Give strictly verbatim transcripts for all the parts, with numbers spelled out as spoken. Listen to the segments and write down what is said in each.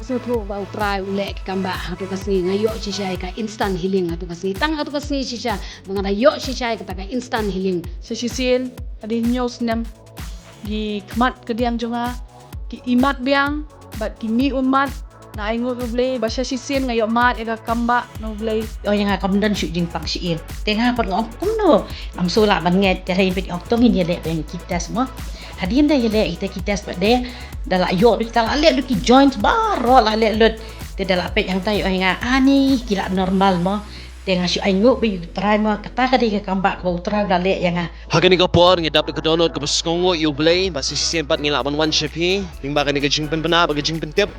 Sngewthuh ba U Trai u leh ki kam ba ha tu ka sngi, nga ïoh shisha ïa ka instant healing ha tu ka sngi. Tang ha tu ka sngi shisha ba nga da ïoh shisha ïa kata ka instant healing. Sa shisien, hadien hynñiew snem, ki khmat kadiang jong nga ki imat biang bad ki mih ummat. Nga ainguh ïa U Blei ba sa shisien nga ïoh mad ïa ka kam ba na U Blei. Oi, nga kam don shuh jingpang shuh. Te nga pat nga ong kumno. Ngam shu lah ban ngeit, te hynrei peit ong to ngin ïaleh biang ki test mo. Hadien da ïaleh kita ki test pat de, da lah ïoh, da lah leh ki joints baroh lah leh lut. Te da lah peit hangta ïoh nga ani ki lah normal mo. Te nga shu ainguh ba ïa U Trai mo, kata ka dei ka kam ba kaba U Trai u la leh ïa nga. Ha kane ka por ngi dap da ka dohnud kaba sngewnguh ïa U Blei ba sa shisien pat ngi lah ban wan sha phi lyngba kane ka jingpynbna bad ka jingpyntip.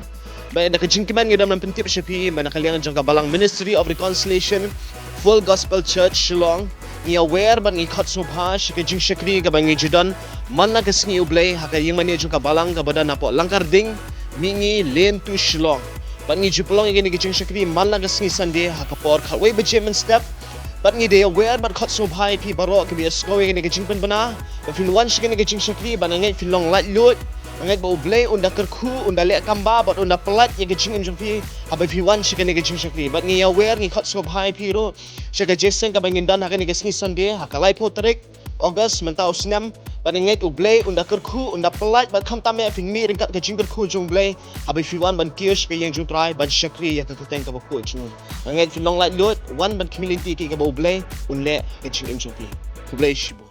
Ba da ka jingkmen ngi dang pyntip sha phi ba na ka liang jong ka Balang Ministry of Reconciliation, Full Gospel Church, Shillong, ngi aware bad ngi khot sngewbha sha ka jingshakri kaba ngi ju don man la ka sngi U Blei ha ka ïingmane jong ka Balang kaba don hapoh Langkarding, Mihngi Lane two, Shillong. Bad ngi ju pynlong ïa kane ka jingshakri man la ka sngi Sunday ha ka por khatwei baje mynstep. Bad ngi dei aware bad khot sngewbha ïa phi baroh kiba ïohsngew ïa kane ka jingpynbna ba phin wan sha kane ka jingshakri, bad nga ngeit phin long laitluid. Nga ngeit ba U Blei un da kyrkhu, un da leh kam ba, bad un da pyllait ïa ka jingim jong phi haba phi wan sha kane ka jingshakri. Bad ngi aware, ngi khot sngewbha ïa phi ruh sha ka jingïaseng kaba ngin don ha kane ka sngi Sunday ha ka laiphew tarik August mynta u snem. Bad nga ngeit U Blei un da kyrkhu, un da pyllait, bad khamtam eh phin mih ryngkat ka jingkyrkhu jong U Blei haba phi wan ban kiew sha ka ïing jong U Trai ban shakri ïa ka kyrteng kaba khuid jong u. Nga ngeit phin long laitluid, wan ban khmih lynti ïa kaba U Blei un leh ha ka jingim jong phi. Khublei shibun.